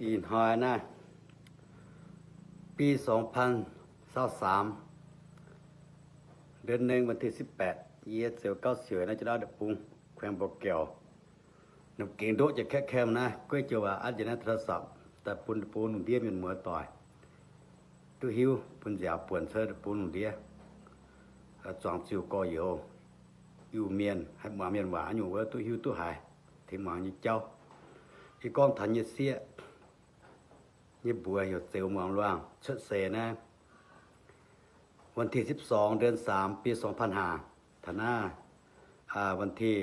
Ih hnoi naaiv, ปีสองพันยี่สิบสาม เดือนหนึ่ง วันที่สิบแปด yie ziouc gauv siouc naaiv Janx-Lauv deic-bung, แขวงบ่อแก้ว. Ninh gengh ndoqv jiex kaeqv kaeqv naaiv, gueiv joux waac an jienv naaiv โทรศัพท์ daaih bun deic-bung lungh ndiev mienh muoz doic duqv hiuv, bun nziaaux buonc cuotv deic-bung lungh ndiev, zuangx ziuh gorx-youz, Iu-Mienh, haih muangx mienh waac nyungc wuov duqv hiuv duqv haiz, tengx muangx nyei jauv. Yie gorngv taux nyei sieqv nyei mbuox heuc Zeux Muangz Luangh cuotv seix naaiv, วันที่สิบสอง เดือนสาม ปีสองพันห้า taux naaiv, วันที่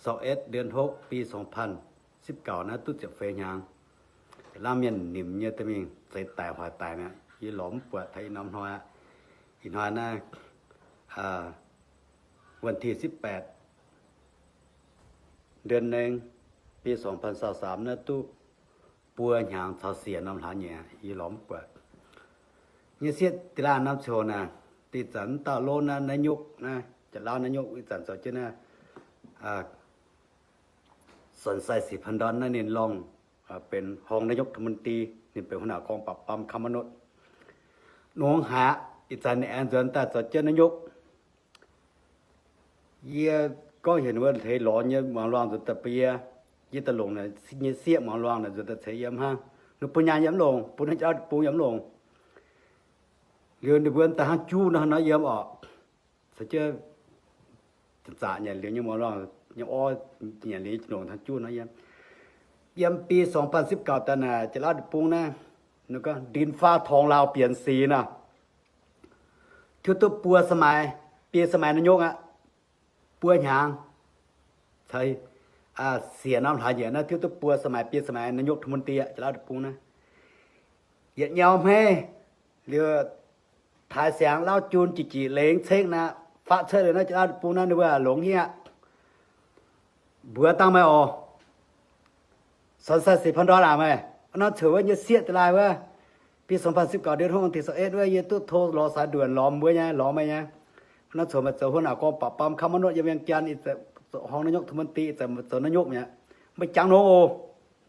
สิบเอ็ด เดือนหก ปีสองพันสิบเก้า naaiv duqv ziepc feix hnyangx. Laangh mienh nimc nyei da'mingh zeix daic hoic daic mi'aqv. Yie lorz mv buatc taux ih norm hnoi aqv. Ih hnoi naaiv, วันที่สิบแปด เดือนหนึ่ง ปีสองพันยี่สิบสาม naaiv duqv buo hnyangx caux siec norm hlaax nyeic, yie lorz mv buatc. Nyei sieqv da'laanh norm coc naaic, ih zanc mv dauh lov naaiv, naaiv nyuqv naaiv, Janx-Lauv naaiv nyuqv ih zanc zoux jienv naaiv สนชัย ศรีพันดอน naaiv ninh lorngh benx รองนายกรัฐมนตรี, ninh benx หัวหน้ากองปราบปรามค้ามนุษย์. Nongx haic, ih zanc ninh aengx nzuonx daaih zoux jienv naaiv nyuqv. Yie gorngv heuc ninh mbuo hleix lorz nyei Muangz Luangh nzuonx daaih bun yie. Yie daaih longc nyei sieqv Muangz Luangh naaic nzuonx daaih ceix yiem hnangv. Ninh bun nyaanh yie mv longc, bun haaix jauv bung yie mv longc. Liuz ninh mbuo daaih hnangv juv nor, hnangv nor yiem orqc. Caux jienv zaqc nyanc liuz nyei Muangz Luangh nyei orv, nyanc liuz nyei longc hnangv juv nor yiem. Yiem ปีสองพันสิบเก้า daaih naaic Janx-Lauv deic-bung naaiv, ninh gorngv ดินฟ้าทองลาวเปลี่ยนสี nor. เที่ยวตุ๊บปัวสมัย เปลี่ยนสมัยนายก aqv, buo hnyangx, caux siec norm hlaax nyeic naaiv เที่ยวตุ๊บปัวสมัย เปลี่ยนสมัยนายกรัฐมนตรี aqv, Janx-Lauv deic-bung naaiv. Yietc nyau hmeiv liuz, taaix siangx lauv jun jic jic lengx cengv naaiv, fatv cuotv liuz naaiv Janx-Lauv deic-bung naaiv ninh mbuo longx hniev, สนชัย ศรีพันดอน aac meih, norm coc wuov nyei sieqv da'laanh wuov, ปีสองพันสิบเก้า เดือนหก วันที่สิบเอ็ด wuov, yie duqv โทร lorz สายด่วน lorz mbuo nyei, lorz meih nyei. Norm coc meih zoux หัวหน้ากองปราบปรามค้ามนุษย์ yiem Vientiane, รองนายกรัฐมนตรี, zoux naaiv nyuqv mi'aqv. Meih jangx nongx oc.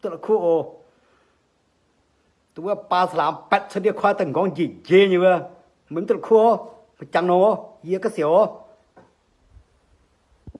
Duqv la'kuqv oc. Duqv wuov baa sa'laamx baetv cuotv ndiev koiv daaih nqorngv njiec njeiv nyei wuov. Meih mv duqv la'kuqv oc. Meih jangx nongx oc. Yie ga'siouc oc.